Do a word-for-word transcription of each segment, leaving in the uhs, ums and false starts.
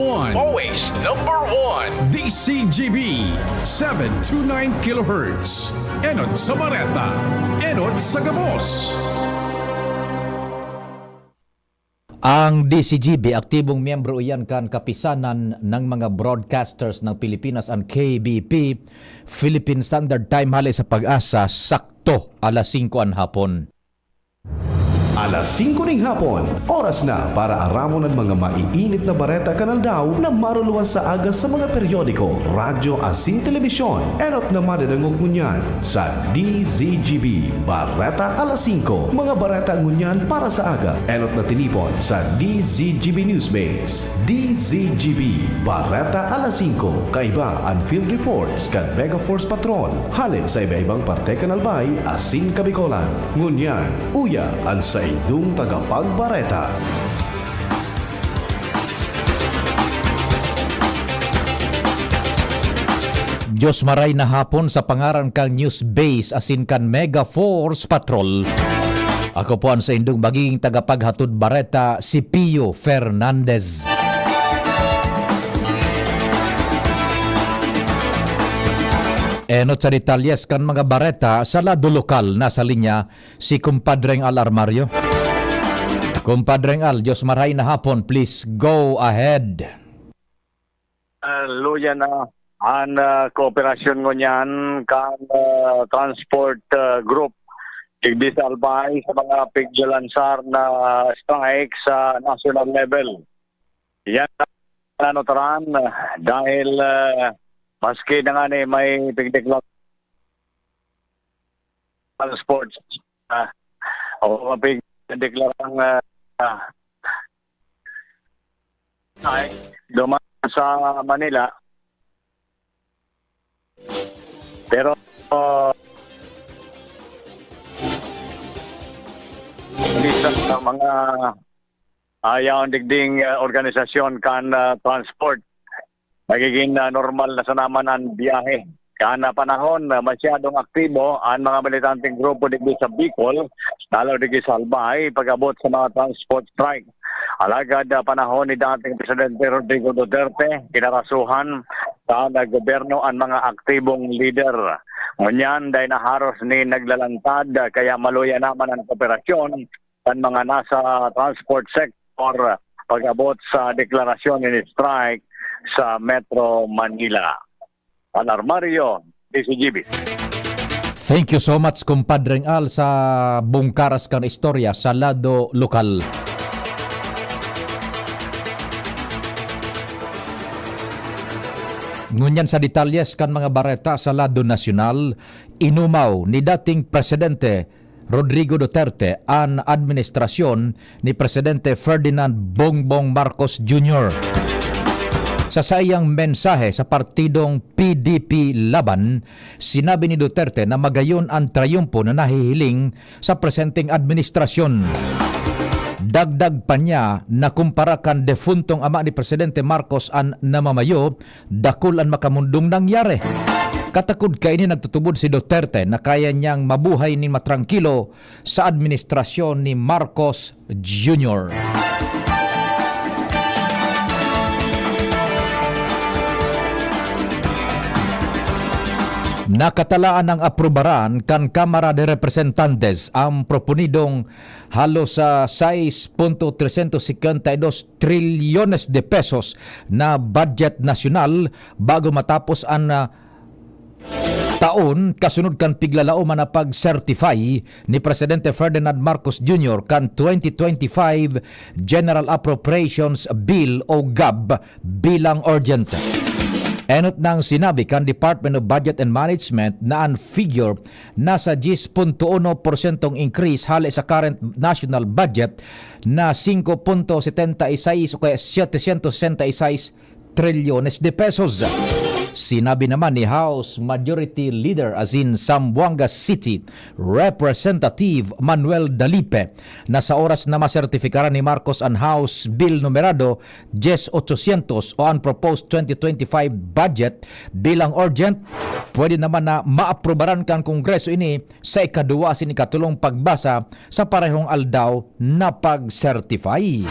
One. Always number one. D C G B, seven two nine kilohertz. Enot sa Bareta, enot sa Gabos. Ang D C G B, aktibong miyembro iyan kan Kapisanan ng mga Broadcasters ng Pilipinas, an K B P. Philippine Standard Time, hale sa Pag-asa, sakto alas singko an hapon. Alas singko ning hapon, oras na para aramon an mga maiinit na bareta kan aldaw na maruluwas sa aga sa mga periodiko, radyo asin telebisyon. Enot na madadangog ngunyan sa D Z G B Bareta Alas Singko. Mga bareta ngunyan para sa aga, enot na tinipon sa D Z G B Newsbase. D Z G B Bareta Alas Singko. Kaiba an field reports kan Mega Force Patrol, hale sa iba-ibang parte kan Albay asin Kabicolan. Ngunyan, uya an saindong tagapagbareta. Diyos maray na hapon sa pangaran kan Newsbase asin kan Mega Force Patrol. Ako po ang saindong magiging tagapaghatod bareta, si Pio Fernandez. Enot sa detalyes kan mga bareta sa lado lokal, nasa linya si Kumpadreng Al Armario. Kumpadreng Al, Diyos maray na hapon, please go ahead. Ah, luya na an, ah, kooperasyon ngunyan kan, ah, transport, ah, group digdi sa Albay sa mga piglansar na strike sa national level. Yan ang nanotaran, ah, dahil, ah, maski na nga ni may pigdeklar-, transport, ah, o mapigdeklarang, ah, ah, ay, duman sa Manila. Pero, uh, minsan sa mga, ah, yaon digding, ah, organisasyon kan, ah, transport, nagiging, ah, normal na sana man an biyahe. Kan, ah, panahon, ah, masyadong aktibo an mga militanteng grupo digdi sa Bicol, lalo digdi sa Albay, pag-abot sa mga transport strike. Alagad, ah, panahon ni dating Presidente Rodrigo Duterte, kinarasuhan kan, ah, gobyerno an mga aktibong lider. Ngunyan, dai na haros ni naglalantad, ah, kaya maluya naman an kooperasyon kan mga nasa transport sector pag-abot sa deklarasyon nin strike sa Metro Manila. Al Armario, D Z G B. Thank you so much, Kumpadreng Al, sa bungkaras kan istorya sa lado lokal. Ngunyan sa detalyes kan mga bareta sa lado nasyonal, inumaw ni dating Presidente Rodrigo Duterte an administrasyon ni Presidente Ferdinand Bongbong Marcos Junior. Sa saiyang mensahe sa partidong P D P Laban, sinabi ni Duterte na magayon an trayumpo na nahihiling sa presenteng administrasyon. Dagdag pa niya na kumpara kan defuntong ama ni Presidente Marcos an namamayo, dakul an makamundong nangyari. Katakod kaini, nagtutubod si Duterte na kaya niyang mabuhay nin matrangkilo sa administrasyon ni Marcos Junior. Nakatalaan nang aprubaran kan Kamara de Representantes ang proponidong halos sa sais punto tresyentos singkwenta y dos trilyones de pesos na budget nasyonal bago matapos an, ah, taon, kasunod kan piglalaoman na pag-certify ni Presidente Ferdinand Marcos Junior kan twenty twenty-five General Appropriations Bill o gab bilang urgent. Enot nang sinabi kan Department of Budget and Management na an figure nasa diyes punto uno porsyentong increase hale sa current national budget na singko punto setenta y seis o kaya setecientos sesenta y seis trilyones de pesos. Sinabi naman ni House Majority Leader asin Zamboanga City Representative Manuel Dalipe na sa oras na masertifikaran ni Marcos an House Bill numerado diyes ochocientos o an proposed twenty twenty-five budget bilang urgent, pwede naman na maaprubaran kan Kongreso ini sa ikaduwa asin ikatolong pagbasa sa parehong aldaw na pag-certify.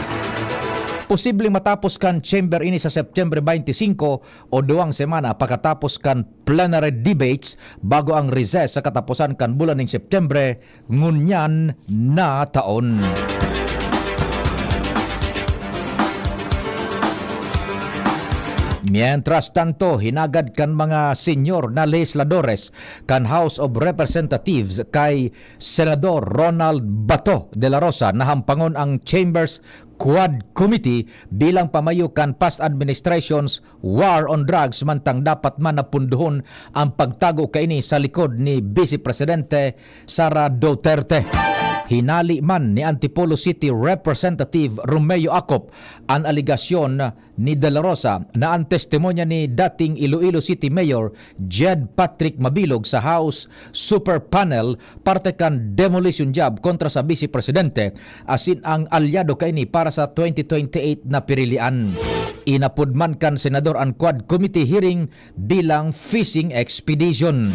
Posibleng matapos kan chamber ini sa September twenty-five o duwang semana pakatapos kan plenary debates bago ang recess sa kataposan kan bulan nin September ngunyan na taon. Mientras tanto, hinagad kan mga senior na legisladores kan House of Representatives kay Senador Ronald Bato de la Rosa na hampangon ang Chamber's Quad Committee bilang pamayo kan past administration's war on drugs, mantang dapat man na pundohon ang pagtago kaini sa likod ni Vice Presidente Sara Duterte. Hinali man ni Antipolo City Representative Romeo Acop an alegasyon ni De La Rosa na an testimonya ni dating Iloilo City Mayor Jed Patrick Mabilog sa House Super Panel parte kan demolition job kontra sa Vice Presidente asin ang alyado kaini para sa twenty twenty-eight na pirilian. Inapod man kan Senador an Quad Committee hearing bilang fishing expedition.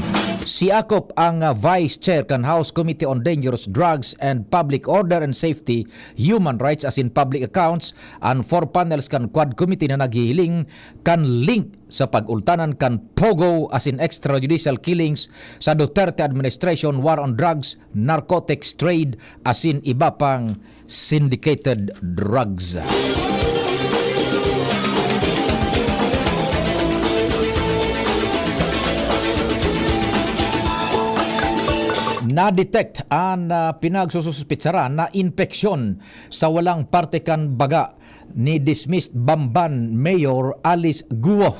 Si Acop ang, ah, Vice Chair kan House Committee on Dangerous Drugs and Public Order and Safety, Human Rights asin Public Accounts, an four panels kan Quad Committee na naghihiling kan link sa pag-ultanan kan pogo asin extrajudicial killings sa Duterte administration, war on drugs, narcotics trade, asin iba pang syndicated drugs. Na-detect an, ah, pinagsususpetsaran na impeksyon sa walang parte kan baga ni dismissed Bamban Mayor Alice Guo.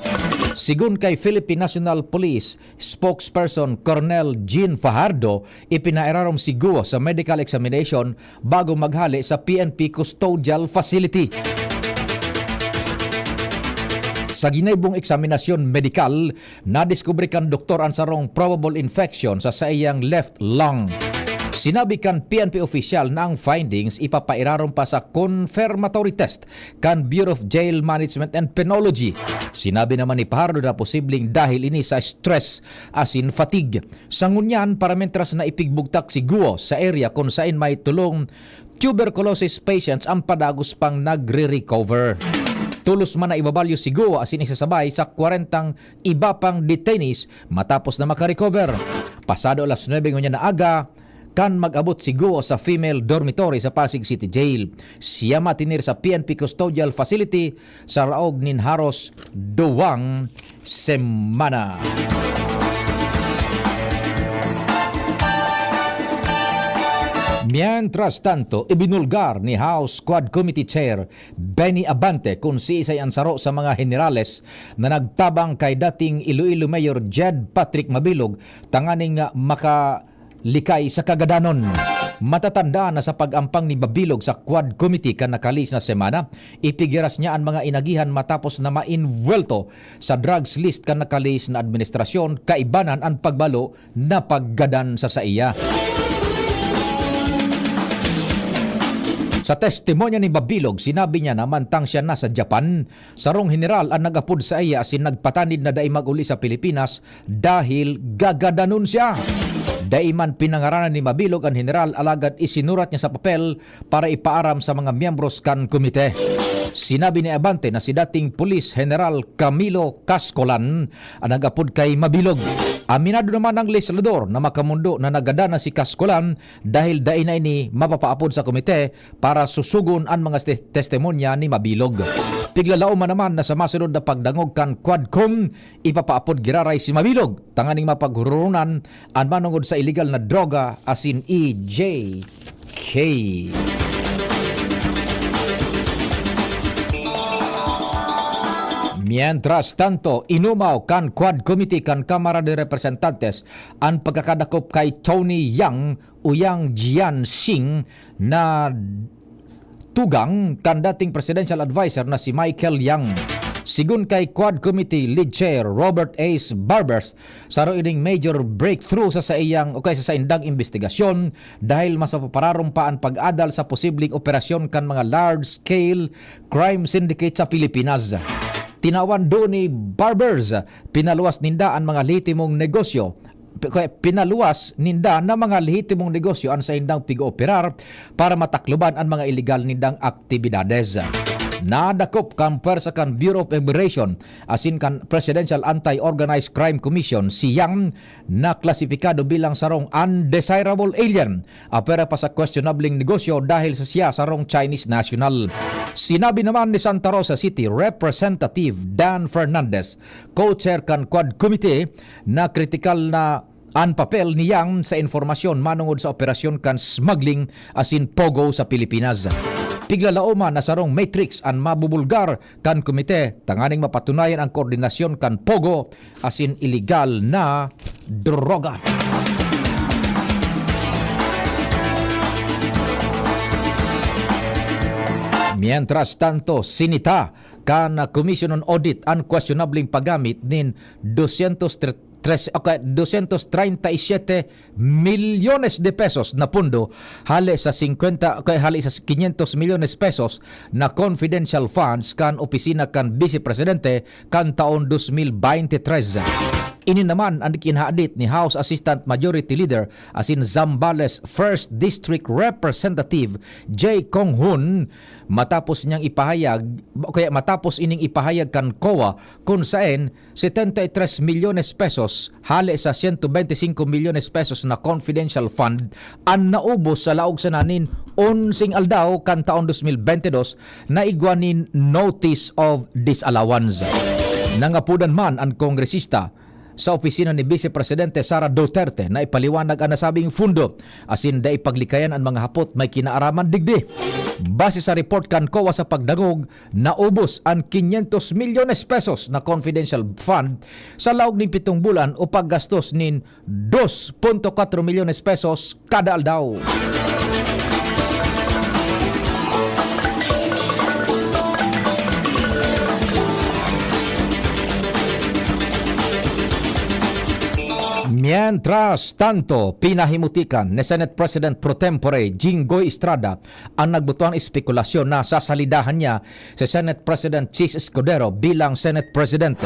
Sigon kay Philippine National Police spokesperson Colonel Jean Fajardo, ipinairarom si Guo sa medical examination bago maghale sa P N P custodial facility. Sa ginibong eksaminasyon medikal, nadiskubre kan doktor an sarong probable infection sa saiyang left lung. Sinabi kan P N P opisyal na ang findings ipapairarom pa sa confirmatory test kan Bureau of Jail Management and Penology. Sinabi naman ni Fajardo na posibleng dahil ini sa stress asin fatigue. Sa ngunyan, paramientras na ipigbugtak si Guo sa area kun saen may tolong tuberculosis patients ang padagos pang nagre-recover. Tolos man na ibabalyo si Guo asin isasabay sa kwarentang iba pang detainees matapos na makarecover. Pasado alas nuebe ngunyan na aga, kan mag-abot si Guo sa female dormitory sa Pasig City Jail. Siya matinir sa P N P custodial facility sa laog nin haros duwang semana. Mientras tanto, ibinulgar ni House Quad Committee Chair Benny Abante kun siisay an saro sa mga henerales na nagtabang kay dating Iloilo Mayor Jed Patrick Mabilog tanganing maka likay sa kagadanon. Matatandaan na sa pag-ampang ni Mabilog sa Quad Committee kan nakalihis na semana, ipigiras niya an mga inagihan matapos na mainwelto sa drugs list kan nakalihis na administrasyon, kaibanan an pagbalo na paggadan sa saiya. Sa testimonya ni Mabilog, sinabi niya na mantang siya nasa Japan, sarong heneral an nag-apod saiya asin nagpatanid na dai mag-uli sa Pilipinas dahil gagadanon siya. Dai man pinangaranan ni Mabilog an heneral, alagad isinurat niya sa papel para ipaaram sa mga miyembros kan komite. Sinabi ni Abante na si dating Pulis Heneral Camilo Cascolan an nag-apod kay Mabilog. Aminado naman ang legislador na makamondo na nagadan na si Cascolan dahil dai na ini mapapaapod sa komite para susugon an mga ste-, testimonya ni Mabilog. Piglalaoman naman na sa masunod na pagdangog kan Quadcom, ipapaapod giraray si Mabilog tanganing mapaghuroronan an manongod sa iligal na droga asin E J K. Mientras tanto, inumaw kan Quad Committee kan Kamara de Representantes an pagkakadakop kay Tony Yang o Yang Jianxing na tugang kan dating presidential adviser na si Michael Yang. Sigon kay Quad Committee Lead Chair Robert Ace Barbers, saro ining major breakthrough sa saiyang o kay sa saindang imbestigasyon dahil mas mapapararom pa an pag-adal sa posibleng operasyon kan mga large-scale crime syndicate sa Pilipinas. Tinawan duon ni Barbers, pinaluwas ninda an mga lehitimong negosyo kaya pinaluwas ninda na mga lehitimong negosyo an saindang pig-ooperar para matakloban an mga iligal nindang aktibidades. Nadakop kan pwersa kan Bureau of Immigration asin kan Presidential Anti-Organized Crime Commission si Yang, na klasipikado bilang sarong undesirable alien, apwera pa sa questionableng negosyo dahil sa siya sarong Chinese national. Sinabi naman ni Santa Rosa City Representative Dan Fernandez, co-chair kan Quad Committee, na kritikal na an papel ni Yang sa impormasyon manongod sa operasyon kan smuggling asin pogo sa Pilipinas. Piglalaoman na sarong matrix an mabubulgar kan komite tanganing mapatunayan ang koordinasyon kan pogo asin iligal na droga. Mientras tanto, sinita kan Commission on Audit an questionableng paggamit nin dosyentos tres, okay, dosyentos treinta y siete milyones de pesos na pondo hale sa singkwenta, okay, hale sa quinientos milyones pesos na confidential funds kan opisina kan Vice Presidente kan taon dos mil baynte tres. Ini naman an kinahadit ni House Assistant Majority Leader asin Zambales First District Representative Jay Kong Hun matapos niyang ipahayag, o kaya matapos ining ipahayag kan COA, kun saen setenta y tres milyones pesos hale sa siyento bente singko milyones pesos na confidential fund an naubos sa laog sana nin onseng aldaw kan taon dos mil baynte dos na igwa nin notice of disallowance. Nangapodan man an kongresista sa opisina ni Vice Presidente Sara Duterte na ipaliwanag an nasabing fundo asin dai paglikayan an mga hapot may kinaaraman digdi. Base sa report kan COA sa pagdangog, naubos an quinientos milyones pesos na confidential fund sa laog nin pitong bulan o paggastos nin dos punto kwatro milyones pesos kada aldaw. Mientras tanto, pinahimutikan ni Senate President pro tempore Jinggoy Estrada ang nagbutuhang espekulasyon na sasalidahan niya si Senate President Chiz Escudero bilang Senate President.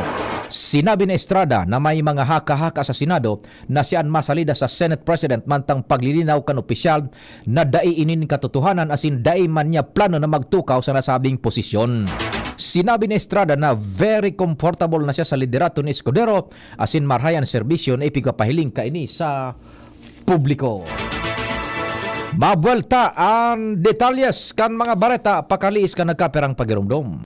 Sinabi ni Estrada na may mga haka-haka sa Senado na siya an masalida sa Senate President mantang paglilinaw kan opisyal na dai ini nin katotohanan asin dai man niya plano na magtukaw sa nasabing posisyon. Sinabi ni Estrada na very comfortable na siya sa liderato ni Escudero asin marahay an serbisyo na ipigpapahiling kaini sa publiko. Mabuwelta an detalyes kan mga bareta pakaliis kan nagkapirang pagiromdom.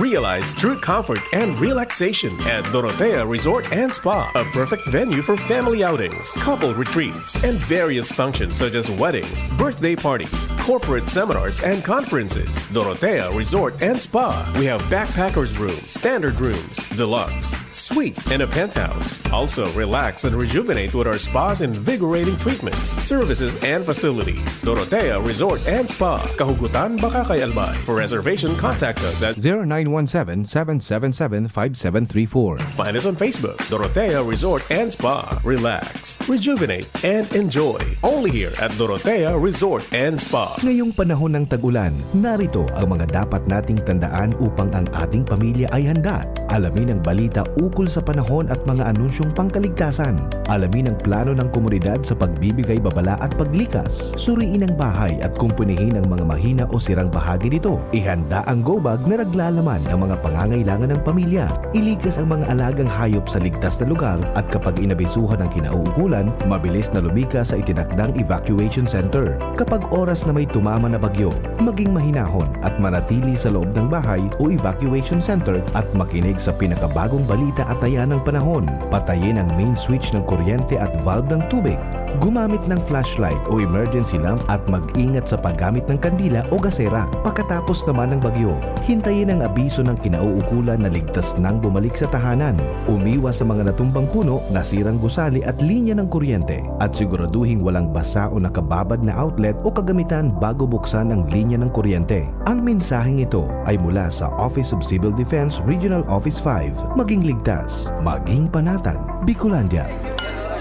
Realize true comfort and relaxation at Dorotea Resort and Spa, a perfect venue for family outings, couple retreats, and various functions such as weddings, birthday parties, corporate seminars, and conferences. Dorotea Resort and Spa. We have backpackers room, standard rooms, deluxe, suite, and a penthouse. Also, relax and rejuvenate with our spa's invigorating treatments, services, and facilities. Dorotea Resort and Spa, Kahugutan, Bacacay, Albay. For reservation, contact us at zero nine one seven, seven seven seven, five seven three four. Find us on Facebook, Dorotea Resort and Spa. Relax, rejuvenate, and enjoy. Only here at Dorotea Resort and Spa. Ngayong panahon ng tag-ulan, narito ang mga dapat nating tandaan upang ang ating pamilya ay handa. Alamin ang balita ukol sa panahon at mga anunsyong pangkaligtasan. Alamin ang plano ng komunidad sa pagbibigay babala at paglikas. Suriin ang bahay at kumpunihin ang mga mahina o sirang bahagi nito. Ihanda ang go bag na naglalaman ng mga pangangailangan ng pamilya. Iligtas ang mga alagang hayop sa ligtas na lugar at kapag inabisuhan ng kinauukulan, mabilis na lumikas sa itinakdang evacuation center. Kapag oras na may tumama na bagyo, maging mahinahon at manatili sa loob ng bahay o evacuation center at makinig sa pinakabagong balita at taya ng panahon. Patayin ang main switch ng kuryente at valve ng tubig. Gumamit ng flashlight o emergency lamp at mag-ingat sa paggamit ng kandila o gasera. Pagkatapos naman ng bagyo, hintayin ang abiso ng kinauukulan na ligtas nang bumalik sa tahanan. Umiwas sa mga natumbang puno, nasirang gusali at linya ng kuryente, at siguraduhing walang basa o nakababad na outlet o kagamitan bago buksan ang linya ng kuryente. Ang mensaheng ito ay mula sa Office of Civil Defense Regional Office five. Maging ligtas, maging panatag, Bicolandia.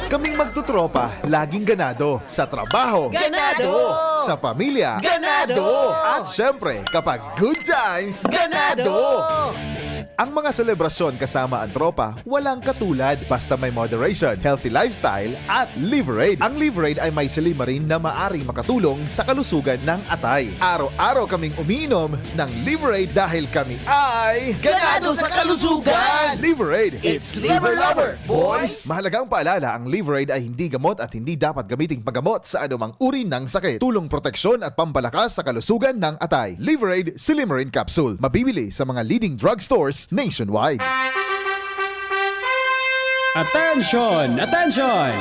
Kaming magtutropa, laging ganado. Sa trabaho, ganado. Sa pamilya, ganado. At syempre, kapag good times, ganado. Ang mga selebrasyon kasama ang tropa, walang katulad. Basta may moderation, healthy lifestyle, at Liverade. Ang Liverade ay may silymarin na maaring makatulong sa kalusugan ng atay. Araw-araw kaming umiinom ng Liverade dahil kami ay ganado sa kalusugan! Liverade! It's Liver Lover, boys! Mahalagang paalala, ang Liverade ay hindi gamot at hindi dapat gamiting paggamot sa anumang uri ng sakit. Tulong proteksyon at pampalakas sa kalusugan ng atay. Liverade Silymarin Capsule. Mabibili sa mga leading drugstores nationwide. Attention! Attention!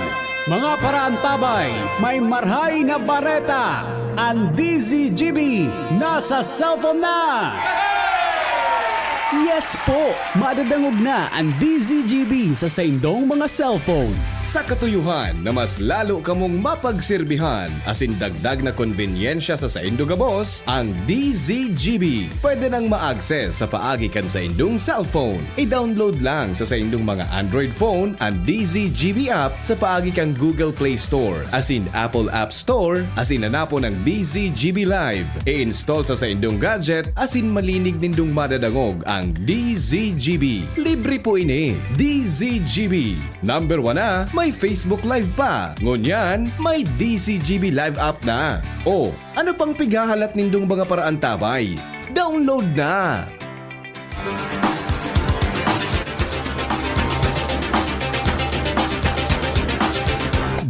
Mga paraantabay, may marhay na bareta! Ang D Z G B nasa cellphone na! Yes po! Madadangog na ang D Z G B sa saindong mga cellphone. Sa katuyohan na mas lalo kamong mapagserbihan asin dagdag na konbenyensya sa saindo gabos, ang D Z G B pwede nang ma-access sa paagi kan saindong cellphone. I-download lang sa saindong mga Android phone an D Z G B app sa paagi kan Google Play Store asin Apple App Store asin hanapon ang D Z G B Live. I-install sa saindong gadget asin malinig nindong madadangog ang D Z G B. Libre po ini. D Z G B. Number one na may Facebook Live pa. Ngunyan, may D Z G B Live app na. O, ano pang pighahalat nindong mga paraantabay? Download na!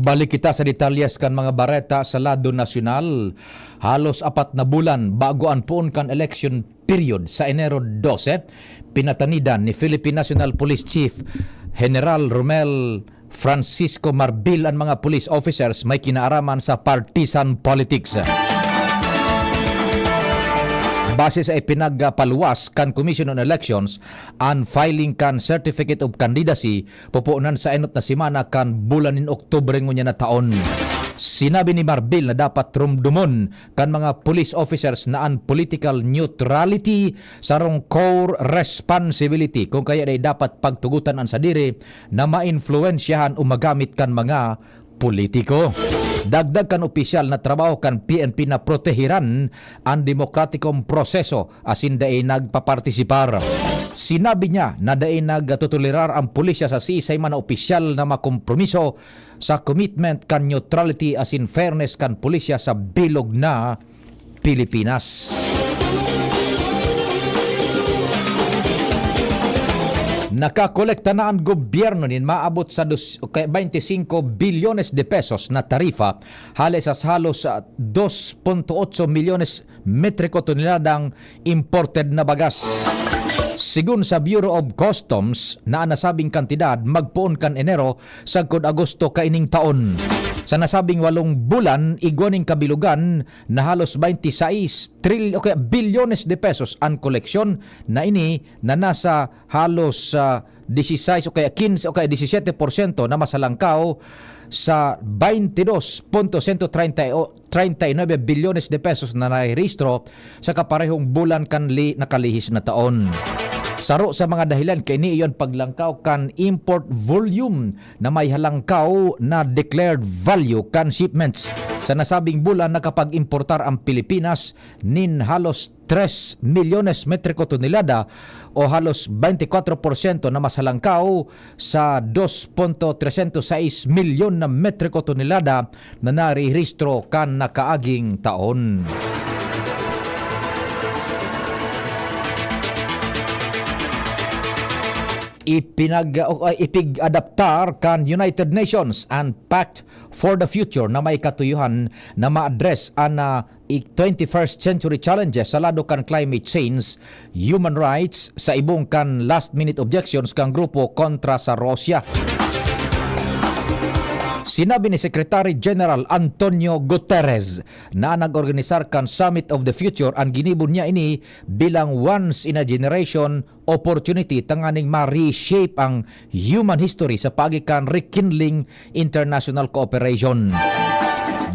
Balik kita sa detalyes kan mga bareta sa lado nasyonal. Halos apat na bulan bago an poon kan election period sa Enero dose, pinatanidan ni Philippine National Police Chief General Romel Francisco Marbil an mga police officers may kinaaraman sa partisan politics. Base sa ipinagpaluwas kan Commission on Elections, an filing kan Certificate of Candidacy pupunan sa enot na semana kan bulan nin Oktubre ngunyan na taon. Sinabi ni Marbil na dapat rumdomon kan mga police officers na an political neutrality sarong core responsibility, kung kaya dai dapat pagtugotan an sadiri na maimpluwensyahan o magamit kan mga politiko. Dagdag kan opisyal na trabaho kan P N P na protehiran an demokratikong proseso asin dai nagpapartisipar. Sinabi niya na dai nagtotolerar ang pulisya sa siisay man na opisyal na makompromiso sa commitment kan neutrality asin fairness kan pulisya sa bilog na Pilipinas. Nakakolekta na an gobyerno nin maabot sa dos, kay twenty-five bilyones de pesos na tarifa hale sa halos, ah, dos punto otso milyones metriko toneladang imported na bagas. Sigon sa Bureau of Customs na an nasabing kantidad magpoon kan Enero sagkod Agosto kaining taon. Sa nasabing walong bulan, igwa nin kabilogan na halos twenty-six tril-, o kaya bilyones de pesos an koleksyon na ini na nasa halos, ah, dieciséis o kaya quince o kaya diecisiete porsyento na masalangkaw sa twenty-dos punto sento treinta o treinta y nuebe bilyones de pesos na narehistro sa kaparehong bulan kan li-, nakalihis na taon. Saro sa mga dahilan kaini iyo an paglangkaw kan import volume na may halangkaw na declared value kan shipments. Sa nasabing bulan, nakapag-importar ang Pilipinas nin halos tres milyones metriko tonelada o halos twenty-four porsyento na mas halangkaw sa dos punto tresyentos sais milyon na metriko tonelada na narehistro kan nakaaging taon. Ipinag-, o, ay, ipig-adaptar kan United Nations an Pact for the Future na may katuyohan na ma-address an, ah, i-, twenty-first century challenges sa lado kan climate change, human rights, sa ibong kan last-minute objections kan grupo kontra sa Russia. Sinabi ni Secretary General Antonio Guterres na nag-organisar kan Summit of the Future an ginibo niya ini bilang once in a generation opportunity tanganing ma-reshape ang human history sa paagi kan rekindling international cooperation.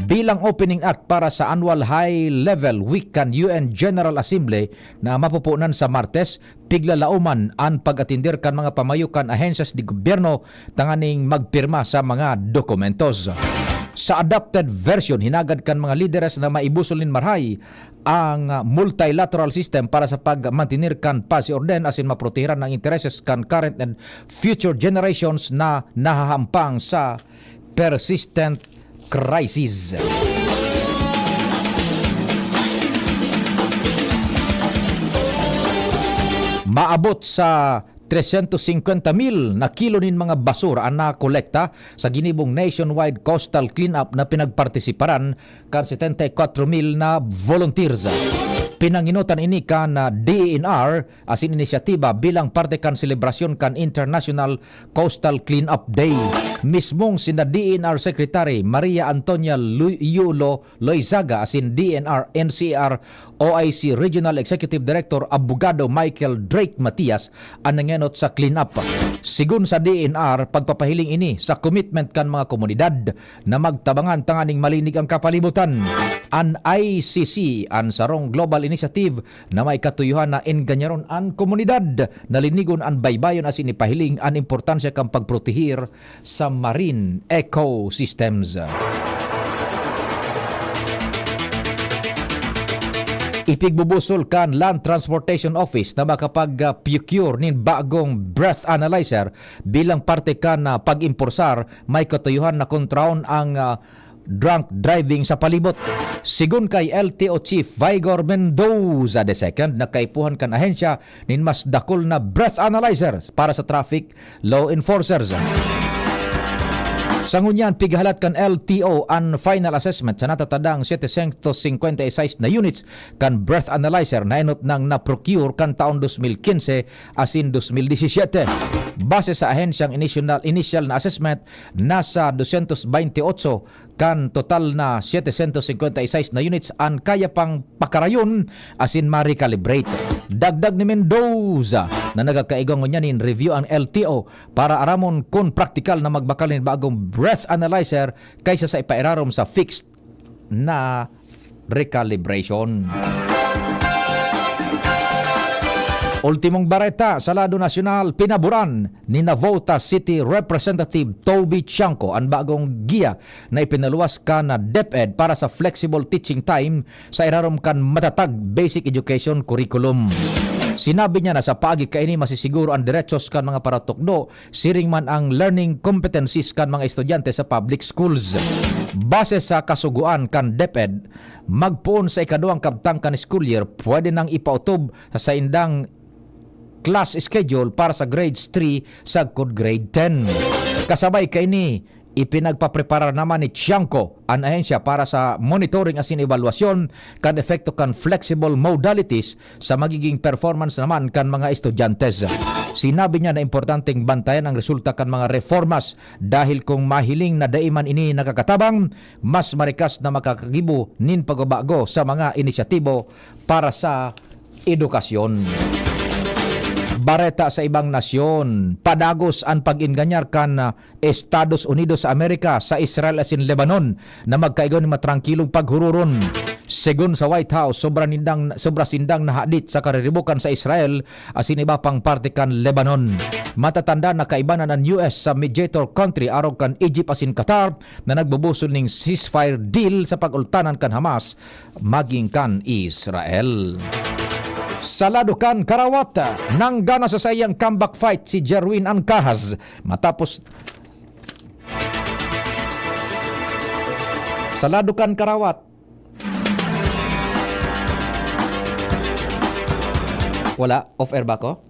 Bilang opening act para sa annual high-level week kan U N General Assembly na mapupunan sa Martes, piglalauman an pag-atender kan mga pamayo kan ahensyas de gobyerno tanganing magpirma sa mga dokumentos. Sa adapted version, hinagad kan mga lideres na maibusol nin marahay ang multilateral system para sa pagmantener kan paz y orden asin maprotehiran ang intereses kan current and future generations na nahahampang sa persistent crisis. Maabot sa tresyentos singkwenta mil na kilo nin mga basura an nakolekta sa ginibong nationwide coastal cleanup na pinagpartisiparan kan setenta y kwatro mil na volunteers. Pinangenotan ini kan, ah, D E N R asin inisyatiba bilang parte kan selebrasyon kan International Coastal Cleanup Day. Mismong sinda D E N R Secretary Maria Antonia Lu-, Yulo Loizaga asin D E N R, N C R, O I C Regional Executive Director Abogado Michael Drake Matias an nangenot sa cleanup. Sigon sa D E N R, pagpapahiling ini sa commitment kan mga komunidad na magtabangan tanganing malinig ang kapalibutan. An I C C, an sarong global initiative na may katuyohan na enganyaron an komunidad na linigon an baybayon asin ipahiling an importansya kan pagprotehir sa marine ecosystems. Ipigbubusol kan Land Transportation Office na makapag-procure nin bagong breath analyzer bilang parte kan, ah, pag-imporsar may katuyohan na kontrahon ang, ah, drunk driving sa palibot. Sigon kay L T O Chief Vigor Mendoza the second, na kaipuhan kan ahensya nin mas dakul na breath analyzer para sa traffic law enforcers. Sa ngunyan, pighalat kan L T O an final assessment sa natatadang setecientos cincuenta y seis na units kan breath analyzer na enot nang na-procure kan taon dos mil quince asin dos mil disisiete. Base sa ahensyang initial, initial na assessment, nasa doscientos veintiocho kan total na setecientos cincuenta y seis na units an kaya pang pakarayon asin ma-recalibrate. Dagdag ni Mendoza na nagkakaigwa ngunyan nin review ang L T O para aramon kun praktikal na magbakal nin bagong breath analyzer kaysa sa ipairarom sa fixed na recalibration. Ultimong bareta sa lado nasyonal, pinaboran ni Navota City Representative Toby Tiangco an bagong giya na ipinaluwas kan DepEd para sa flexible teaching time sa irarom kan matatag basic education curriculum. Sinabi niya na sa paagi kaini masisiguro an derechos kan mga paratukdo, siring man ang learning competencies kan mga estudyante sa public schools. Base sa kasugoan kan DepEd, magpoon sa ikaduwang kabtang kan school year, pwede nang ipautob sa saindang class schedule para sa grades three sagkod grade ten. Kasabay kaini, ipinagpapreparar naman ni Tiangco an ahensya para sa monitoring asin ebalwasyon kan epekto kan flexible modalities sa magiging performance naman kan mga estudyante. Sinabi niya na importanteng bantayan ang resulta kan mga reformas dahil kung mahiling na dai man ini nakakatabang, mas marikas na makakagibo nin pagbabago sa mga inisyatibo para sa edukasyon. Bareta sa ibang nasyon, padagos an pag-enganyar kan, ah, Estados Unidos sa Amerika sa Israel asin Lebanon na magkaigwa nin matrangkilong paghururon. Segun sa White House, sobra nindang, sobra sindang nahadit sa kariribukan sa Israel asin iba pang parte kan Lebanon. Matatanda na kaiba na an U S sa mediator country arog kan Egypt asin Qatar na nagbubusol ning ceasefire deal sa pag-ultanan kan Hamas magin kan Israel. Sa lado kan karawat, nanggana sa saiyang comeback fight si Jerwin Ancajas matapos sa lado kan karawat. Wala? Off-air ba ako?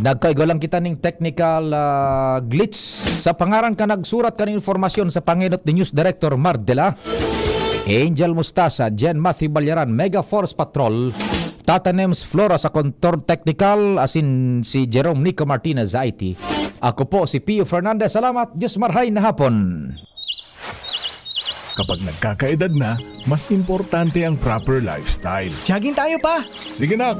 Nagkaigwa lang kita ning technical, ah, glitch. Sa pangaran ka nagsurat kan informasyon sa pangenot ni News Director Mardela, Angel Mustasa, Jen Matthew Balyaran, Mega Force Patrol, Tata Nems Flora sa Control Technical, asin si Jerome Nico Martinez sa I T. Ako po si Pio Fernandez. Salamat. Diyos marhay na hapon. Kapag nagkakaedad na, mas importante ang proper lifestyle. Jogging tayo pa! Sige, nak!